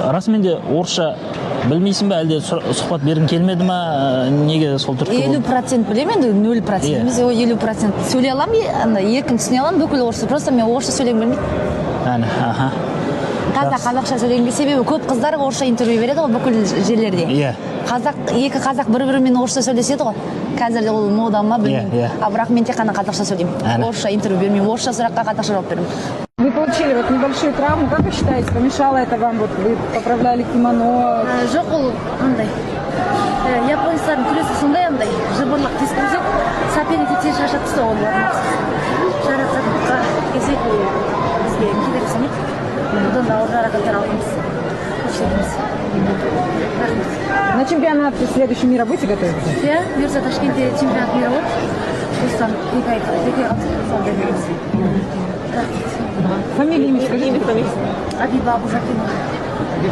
Расымен де орысша білмейсің ба, әлде сұхбат бергің келмеді ма? Неге сол түрткі елу болды? процент білемін енді, 0% емес, 50% сөйлей аламын, андай еркін түсіне аламын бүкіл орысша. Просто мен орысша сөйлегім келмейді. Әне, аха. Таза қазақша сөйлегім келеді, себебі көп қыздар орысша интервью береді ғой бүкіл жерлерде. Қазақ, екі қазақ бір бірімен орысша сөйлеседі ғой қазір, ол мода ма, білмеймін. Иә, иә. А бірақ мен тек қана қазақша сөйлеймін. Орысша интервью бермеймін, орысша сұраққа қазақша жауап беремін. Вы получили вот небольшую травму. Как вы считаете, помешало это вам? Вот вы поправляли кимоно. Жоқ, ол андай японецтардың күресі сондай, андай жыбырлақ тез күреседі, соперникті тез шаршатып тастау ол мақсат. Жарақатқа келсек, ол бізге кедергі жасамайды, одан да ауыр жарақаттар алғанбыз, көпшілігіміз. Рахмет. На чемпионат следующий мира будете готовиться? Иә, бұйырса, Ташкентте чемпионат мира болады. Осыдан 2 ай, 2 ай қалды, соны дайындаймыз. Рахмет. Фамилию, имя скажите. Абиба Абужакимова.